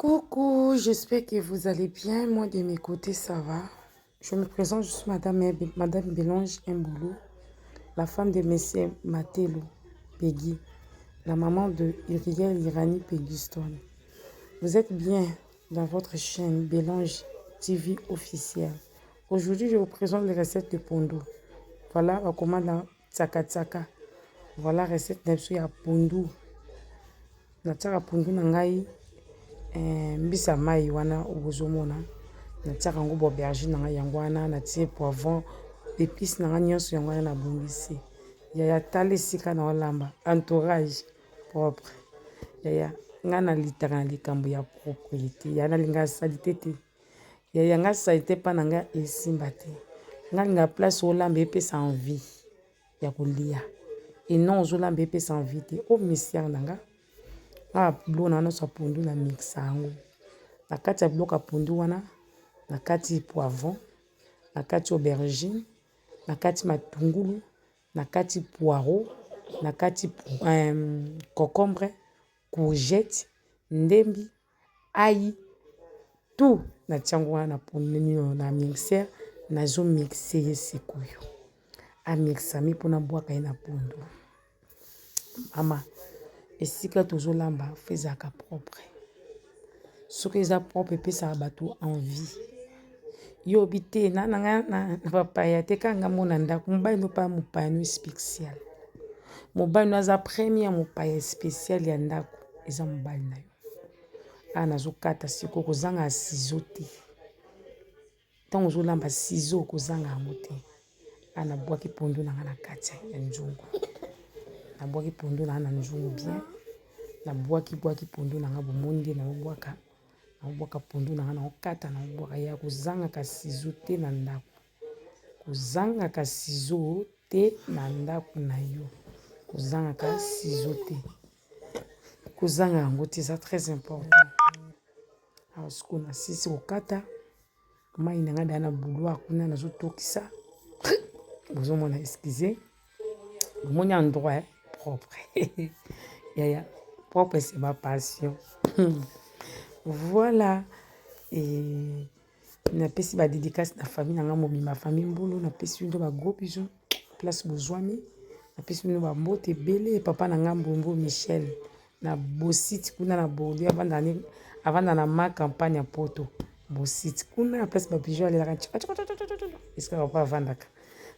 Coucou, j'espère que vous allez bien. Moi, de mes côtés, ça va. Je me présente, je suis Madame, Madame Bélange Mboulou, la femme de Monsieur Matelo Peggy, la maman de Uriel Irani Peggy-Stone. Vous êtes bien dans votre chaîne Bélange TV officielle. Aujourd'hui, je vous présente les recettes de pondu. Voilà, on commande la tsaka tsaka. Voilà recette na biso ya pondu. Natiaka pondu na ngai eh, mbisa mai wana bozomona natiaka yango ba aubergine na ngai yango wana natie poivron epice na ngai nyonso yango wana nabongisi. Yaya tala esika na olamba entourage propre. Yaya ngai nalitaka na likambo ya propriété ya nalingaka salite te. Yaya nga salite epa na nga esimba te. Nga linga place olamba epesa envie ya kolia et non ozolamba epesa envie te. O mystère na nga nga biloko na nga nyonso ya pondu na mixa yango na kati ya biloko ya pondu wana na kati poivron na kati aubergine na kati matungulu na kati poireau na kati concombre courgette ndembi ail tout natia yango wana na pondu na mixeur nazo mixe ye sikoyo amixami mpo nabwaka ye na pondu. Mama esika tozolamba fo ezalaka propre soki eza propre epesaka bato envie yo obi te na na nga na bapaya te kaka nga mona ndako mobali no mpe mopaya no spécial mobali no aza premier mopaya spécial ya ndako eza mobali na yo. Awa nazokata sikoyo kozanga ciseau te ntango ozolamba ciseau kozanga yango te. Awa nabwaki pondu na nga na kati ya nzungu nabwaki pondu na nga na nzungu bien nabwaki bwaki pondu na nga bomoni nde naobwaka naobwaka pondu na nga naokata naobwaka ya kozangaka ciseau te na ndako kozangaka ciseau te na ndako na yo kozangaka ciseau te kozanga yango te eza très important. Awa sikoyo nasilisi kokata mai na ngai deya na bouloir kuna nazotokisa bozomona excuse bomoni endroit propre yaya propre c'est ma passion voilà et napesi ba dédicace na famille na ngai mobimba famille Mbulu napesi bino ba gros bisous place bozwami napesi bino bambote ebele papa na ngai Mbombo Michel na Bositi kuna na Bordeaux avanda na ma campagne ya Poto Bositi kuna place ba pigeon alelaka esika papa avandaka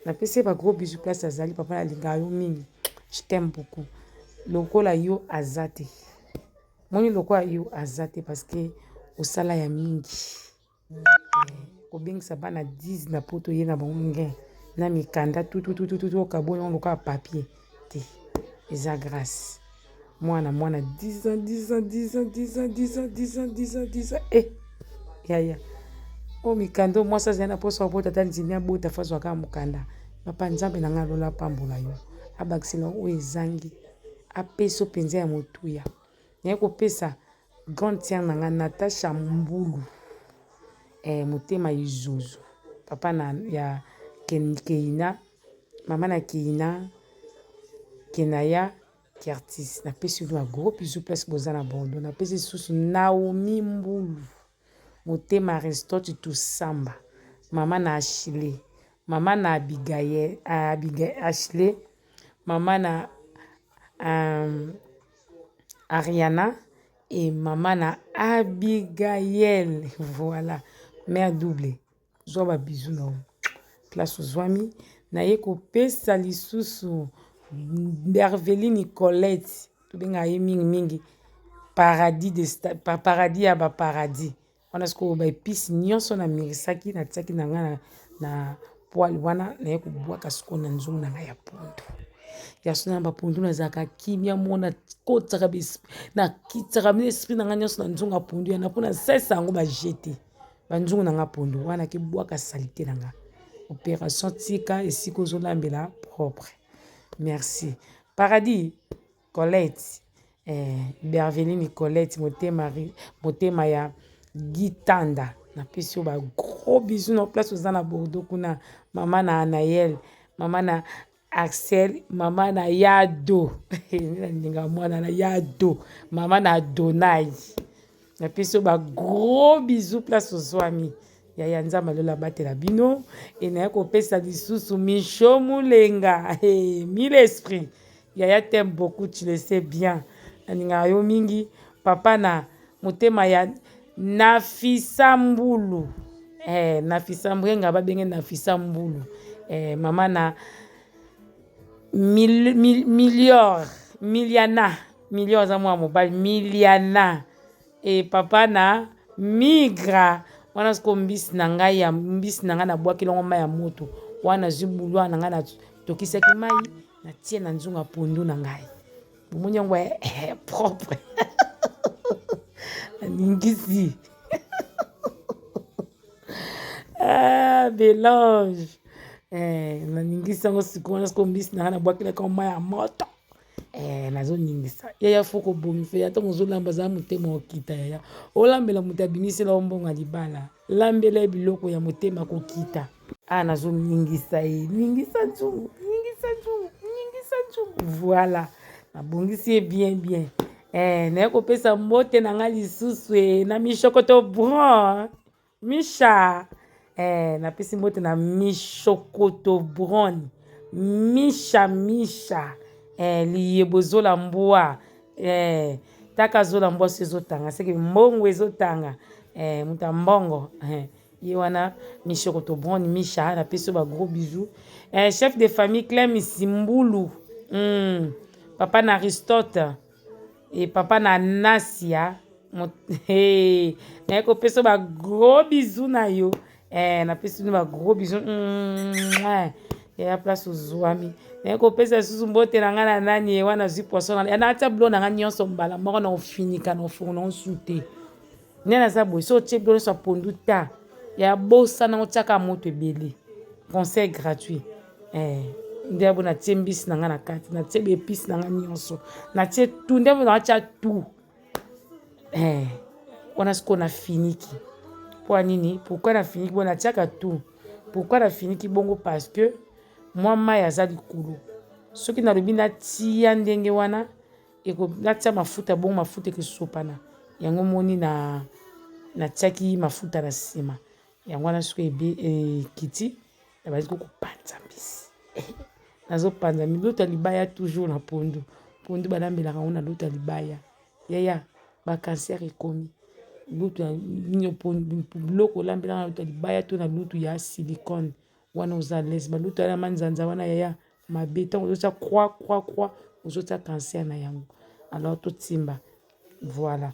napesi ye ba gros bisous place azali papa nalingaka yo mingi je t'aime beaucoup lokola yo aza te moni lokola yo aza te parce que osala ya mingi kobengisa bana 10 na poto ye na bango nge na mikanda tututututu okaboli yango lokola papier te eza grâce mwana mwana 10 ans 10 ans 10 ans 10 ans 10 ans 10 ans 10 ans 10 ans eh yaya oyo mikanda oyo mwasi azali na mposa kobota ata ndimi abota fo azwa kaka mokanda papa nzambe na ngai alola apambola yo abakisela oyo ezangi apesa mpenza ya motuya naye kopesa grande sœur na ngai Natasha Mbulu eh, motema izuzu papa na ya Keina mama na Keina Kenaya Kertis napesi bino ba gros bisous place boza na Bordeaux napesi lisusu Naomi Mbulu motema Aristote Tusamba mama na Achille mama na Abigail, Abigail Ashley mama na Ariana et mama na Abigail voilà mère double zwa ba bisous na yo place ozwami naye kopesa lisusu Berveline Colette tobengaka ye mingimingi paradis de paradis ya ba paradis wana sikoyo ba epice nyonso namirisaki natiaki na ngai na poêle wana naye kobwaka sikoyo na nzungu na ngai ya pondu ya solo na bapondu nazalaka kimia moko nakotisaka nakitisaka bino esprit na ngai nyonso na nzungu ya pondu yana mpo nasalisa yango bajete banzungu na ngai pondu wana kebwaka salite na ngai opération tika esika ozolambela propre merci paradis Colette eh, Berveline Colette motema, motema ya Gitanda napesi yo ba gros bisous na place oza na Bordeaux kuna mama na Anaël mama na Axel mama na Yado nalinga mwana na Yado mama na Adonai. Napesi yo ba gros bisous place ozwami. Yaya Nzambe alola abatela bino. E naye kopesa lisusu Micho Mulenga. Hey, mille esprit. Yaya t'aime beaucoup, tu le sais bien. Nalingaka yo mingi. Papa na motema ya Nafisa Mbulu. Eh, Nafisa Mbrenga babenge Nafisa Mbulu. Eh, mama na mil, mil, milior miliana milior aza mwana mobali miliana e papa na migra wana siko mbisi na ngai ya mbisi na ngai nabwaki longo mai ya moto wana nazwi bulwa na ngai natokisaki mai natie na nzunga pondu na ngai bomoni yango eh, eh, propre naningisi ah, belange eh, naningisi yango sikoyo wana sikoyo mbisi na ngai nabwakelaka yango mai ya moto eh, nazoningisa yaya fo kobongisa ya ntango ozolamba zala motema okita yaya olambela moto abimisela yo mbongo ya libala lambela ye biloko ya motema kokita ah nazoningisa ye ningisa nzungu ningisa nzungu ningisa nzungu voilà nabongisi ye bien bien eh, naye kopesa mbote na ngai lisusu e na mishokoto bron Misha eh, napesi mbote na Mishokoto Bron Misha Misha eh, liyebo zola mbwa eh, taka zola mbwa so ezotanga seke mbongo ezotanga eh, moto ya mbongo eh, ye wana Mishokoto Bron Misha napesi yo ba gros bisous eh, chef de famille Clem Simbulu papa na Aristote E papa na Nasia hey, naye kopesa ba gros bisous na yo eh, napesi bino ba gros bisous mm, ya place ozwami naye kopesa lisusu mbote na ngai na nani ye wana azwi poisson na natia bilo na ngai nyonso mbala moko na ofinika na ofuru na osu te nde naza boye so otie bilo nyonso ya pondu ta ya bosana otiaka moto ebele conseil gratuit eh, nde yabo natie mbisi na ngai na kati natie baepice na ngai nyonso natie tout nde natia tout eh, wana sikoyo nafiniki mpo ya nini pourquoi nafiniki bongo natiaka tout pourquoi nafiniki bongo parce que mwa mai aza likolo soki nalobi natia ndenge wana natia mafuta bongo mafuta ekosopana yango moni na natiaki mafuta na nsima yango wana soki ekiti nabandi kopanza mbisi nazopanza loto ya libaya toujours na pondu pondu balambelaka yango na loto ya libaya yaya ba cancer ekomi loto ya biloko olambelaka na loto ya libaya to na loto ya silicone wana oza alaise baloto ya manzanza wana yaya mabe ntango ozotia croix croix croix ozotia cancer na yango alors totimba voilà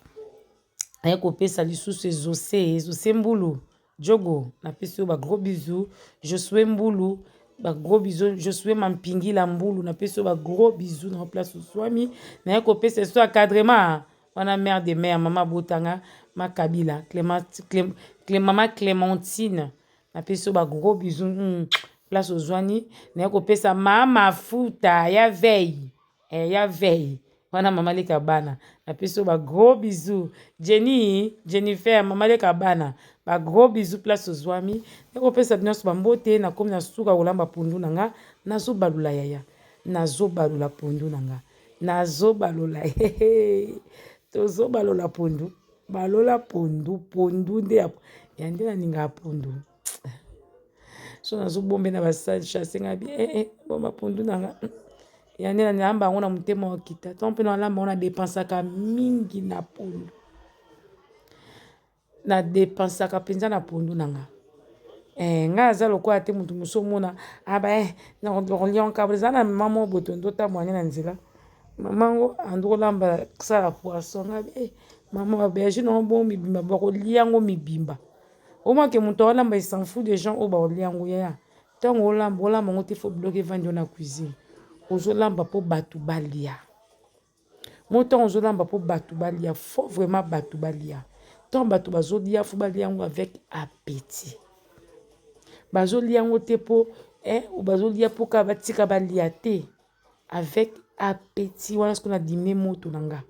naye kopesa lisusu ezose ezose mbulu jogo napesi yo ba gros bisous josue mbulu ba gros bisous josue mampingila mbulu napesi yo ba gros bisous na place oswami naye kopesa eso encadrement wana mère de mère mama botanga makabila Clément, Clé, Clé, mama clémentine napesi yo ba gros bisous place ozwani naye kopesa mama futa ya veille eh, ya veille wana mama leka bana napesi yo ba gros bisous Jenny Jennifer mama leka bana ba gros bisous place ozwami nakopesa bino nyonso bambote nakomi na suka kolamba pondu na nga nazobalula yaya nazobalula pondu na nga nazobalola tozobalola pondu balola pondu pondu nde ya nde nalingaka pondu so nazobombe na bachasse nga bi eh, eh, bomba pondu na nga ya nde nalamba yango na motema okita to mpe nalamba yango nadepensaka mingi na pondu nadepensaka mpenza na pondu na nga eh, ngai aza lokola te moto mosusu omona aba ah, eh, nakolionka eza na mama moko boye tondo otambola nde na nzela mama yango ando kolamba kosala poisson ngai eh, mama babergine yango bongo mibimba bakolia yango mibimba omake moto aolamba il s'en fout des gens oyo bakolia yango yaya ntango olamba olamba yango te fo biloko evandi yo na cuisine ozolamba mpo bato balia mo ntango ozolamba mpo bato balia fo vraiment bato balia ntango bato bazolia fo balia yango avec appétit bazolia yango te mpo eh, bazolia mpo kaka batika balia te avec appétit wana soki nadime moto na nga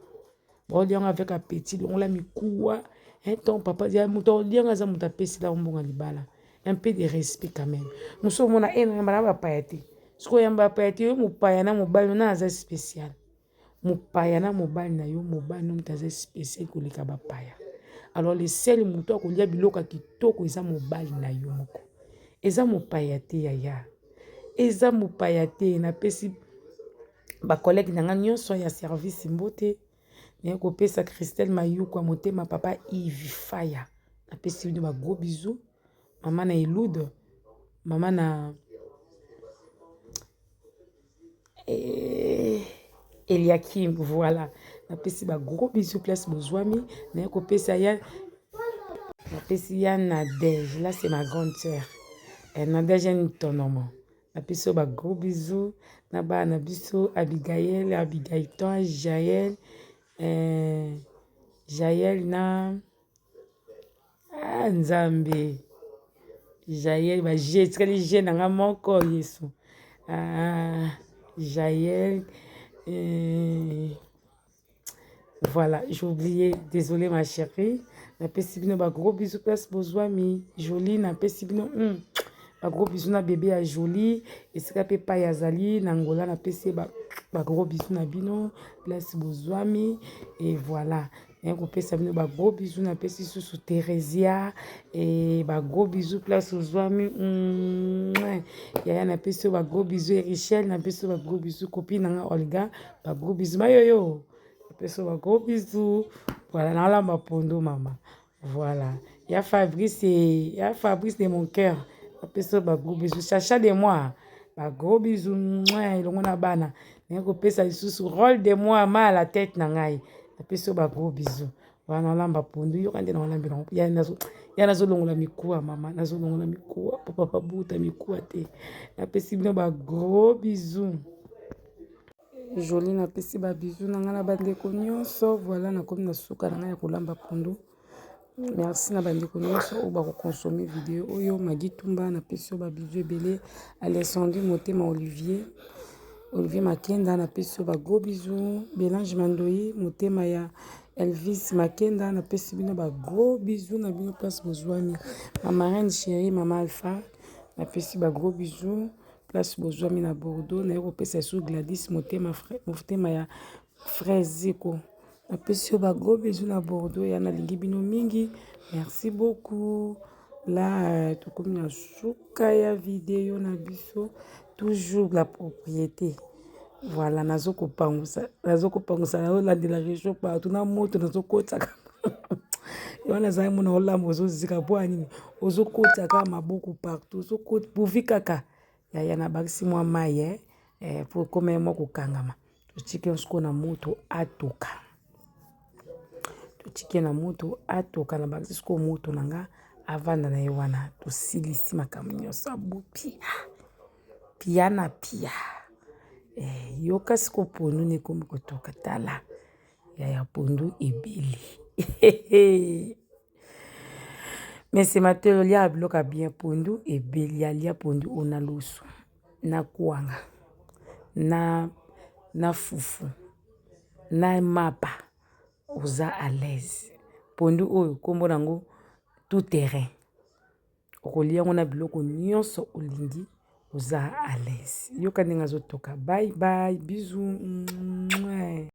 baolia yango avec appétit longola mikuwa ntango papa moto aolia yango aza moto apesela yo mbongo ya libala un peu de respect quand même mosu omona e nayamba na bapaya te soki oyamba bapaya te yo mopaya na mobali na aza spécial mopaya na mobali na yo mobali no moto aza spécial koleka bapaya. Alors le seul moto akolia biloko ya kitoko eza mobali na yo moko. Eza mopaya te yaya. Eza mopaya te. Napesi ba collègue na nga nyonso ya service mbote. Naye kopesa Christelle Mayuku ya motema papa Yves Faya. Napesi bino ba gros bisous. Mama na Elude, mama na eh, Eliakim, voilà. Napesi ba gros bisous place bozwami. Naye kopesa ya napesi ya Nadège, là c'est ma grande sœur. Eh, Nadège Ntonomo. Napesi yo ba gros bisous na bana na biso Abigaël, Abigaïton, Jaël, eh, Jaël na ah, Nzambe Jaël ba je etikali je na nga moko Yesu ah, Jaël eh, Voilà, j'ai oublié. Désolé ma chérie. Napesi bino ba gros bisous place bozwami. Jolie napesi bino ba gros bisous na bébé ya Jolie. Esika pe pai azali na Angola napesi ba ba gros bisous na bino place bozwami et voilà. Naye kopesa bino ba gros bisous napesi susu Theresia et ba gros bisous place ozwami. Yaya napesi yo ba gros bisous et Richel napesi yo ba gros bisous copine na nga Olga ba gros bisous mayoyo napesi yo ba gros bisous voilà nalamba pondu mama voilà ya Fabrice ya Fabrice de mon cœur napesi yo ba gros bisous Chacha de moi ba gros bisous elongo na bana naye kopesa lisusu rôle de moi ma à la tête na ngai napesi yo ba gros bisous wana nalamba pondu yoka nde naolambela ya nazolongola mikuwa mama nazolongola mikuwa po papa buta mikuwa te napesi bino ba gros bisous Jolie napesi ba bisous na ngai na bandeko nyonso voilà nakomi na suka na ngai ya kolamba pondu merci na bandeko nyonso oyo bakokonsome video oyo Magi Tumba napesi yo ba bisous ebele Alessandri Motema Olivier Olivier Makenda napesi yo ba gros bisous Belange Mandoi motema ya Elvis Makenda napesi bino ba gros bisous na bino place bozwami mama reine chérie mama Alpha napesi ba gros bisous place bozwami na Bordeaux naye kopesa lisusu Gladys motema motema ya frère Ziko napesi yo ba gros bisous na Bordeaux ya nalingi bino mingi merci beaucoup là tokomi na suka ya video na biso toujours la propriété voilà nazokopangusa nazokopangusa nazolandela région partout na moto nazokotisaka wana ezali mona olamba ozozika mpo ya nini ozokotisa kaka maboko partout ozokoti pourvu kaka yaya nabakisi mwa mai eh, eh, po ekoma mwa kokangama totiki yango sikoyo na moto atoka totiki na moto atoka nabakisi sikoyo moto na nga avanda na ye wana tosilisi makambo nyonso abopia pia na pia eh, yoka sikoyo pondu na ekomi kotoka tala yaya pondu ebeli mais matelo lia biloko ya bien pondu ebeli alia pondu oyo na loso na kwanga na, na fufu na mapa oza à l'aise pondu oyo nkombo nango tout terrain okolia yango na biloko nyonso olingi oza à l'aise yoka ndenge azotoka bye bye bisous.